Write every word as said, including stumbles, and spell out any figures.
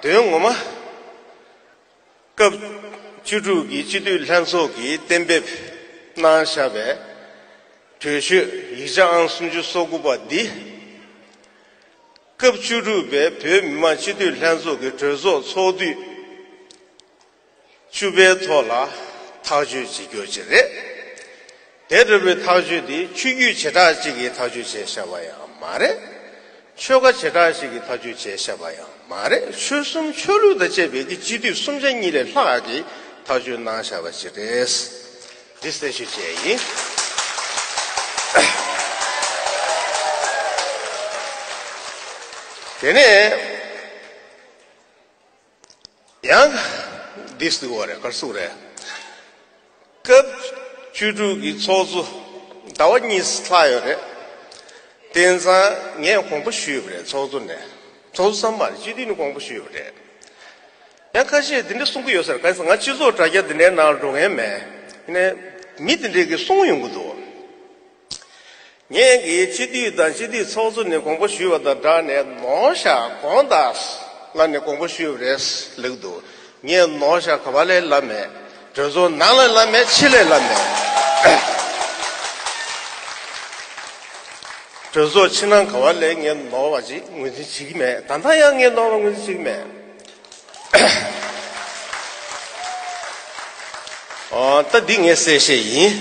དོན་ངོ་མ། སྐབས་བཅུ་དྲུག་གི་སྤྱི་འཐུས་ལྷན་ཚོགས་ཀྱིས་གཏན་འབེབས་གནང་བཞག་པའི་གྲོས་ཆོད་ཡིག་ཆ་ཨང་སུམ་ཅུ་སོ་དགུ་པ་འདི། སྐབས་བཅུ་དྲུག་པའི་བོད་མི་མང་སྤྱི་འཐུས་ལྷན་ཚོགས་ཀྱི་གྲོས་ཚོགས་ཚོགས་དུས་བཅུ་པའི་ཐོག་ལ་ཐག་གཅོད་བྱེད་རྒྱུ་ཅིག་རེད། དེ་ལྟ་བུའི་ཐག་གཅོད་འདི་ཆོས་བརྒྱུད་བྱེ་བྲག་ཅིག་གིས་ཐག་གཅོད་བྱས་བཞག་པ་ཡང་མ་རེད། ཆོལ་ཁ་བྱེ་བྲག་ཅིག་གིས་ཐག་གཅོད་བྱས་བཞག་པ་ཡང་མ་རེད། ཆོལ་གསུམ་ཆོས་ལུགས་དང་བཅས་པའི་གི་སྤྱི་འཐུས་སུམ་ཆ་གཉིས་ལས་ལྷག་གིས་ཐག་གཅོད་གནང་བཞག་པ་ཞིག་རེད། འདི་གསལ་ཞུ་བྱས་ཡིན། དེ་ནས། ཡང་། འདི་ཟེར་བ་རེད། ག་རེ་ཟེར་བ་རེད། སྐབས་བཅུ་དྲུག་གི་ཚོགས་གཙོ་ཟླ་བ་གཉིས་ལྷག་ཡོད་རེད། དེང་སང་ངས་དགོངས་པ་ཞུས་པ་རེད། ཚོགས་གཙོ་ནས། ཚོགས་གཙོ་ཙམ་མ་རེད། སྤྱི་འཐུས་ནས་དགོངས་པ་ཞུས་པ་རེད། ཡང་ཁ་ཤས་འདི་འདྲ་གསུང་གི་ཡོད་ས་རེད། ག་རེ་ཟེར་ང་སྤྱི་ཚོགས་དྲ་རྒྱ་འདི་འདྲའི་ནང་འགྲོ་མཁན་མེད། ཡིན་ནའི་མི་འདི་འདྲས་ཀྱིས་གསུང་ཡོང་གི་འདུག་ངས་ཀྱིས་སྤྱི་འཐུས་དང་སྤྱི་འཐུས་ཚོགས་གཙོ་ནས་དགོངས་པ་ཞུས་པ་དང་སྦྲགས་ནས་ནོར་ཤག་དགོངས་དག་ལབ་ནས་དགོངས་པ་ཞུས་པ་རེད་ལབ་འདུག་ངས་ནོར་ཤག་ག་པ་ལ་ལབ་མེད། གྲོས་ཚོགས་ནང་ལ་ལབ་མེད། ཕྱི་ལ་ལབ་མེད། གྲོས་ཚོགས་ཕྱི་ནང་ག་པ་ལ་ངས་ནོར་བ་ཅིག་ངོས་འཛིན་བྱེད་ཀྱི་མེད། ད་ལྟ་ཡང་ངས་ནོར་བ་ངོས་འཛིན་བྱེད་ཀྱི་མེད། ཨོ། ད་འདི་ངས་གསལ་བཤད་ཡིན།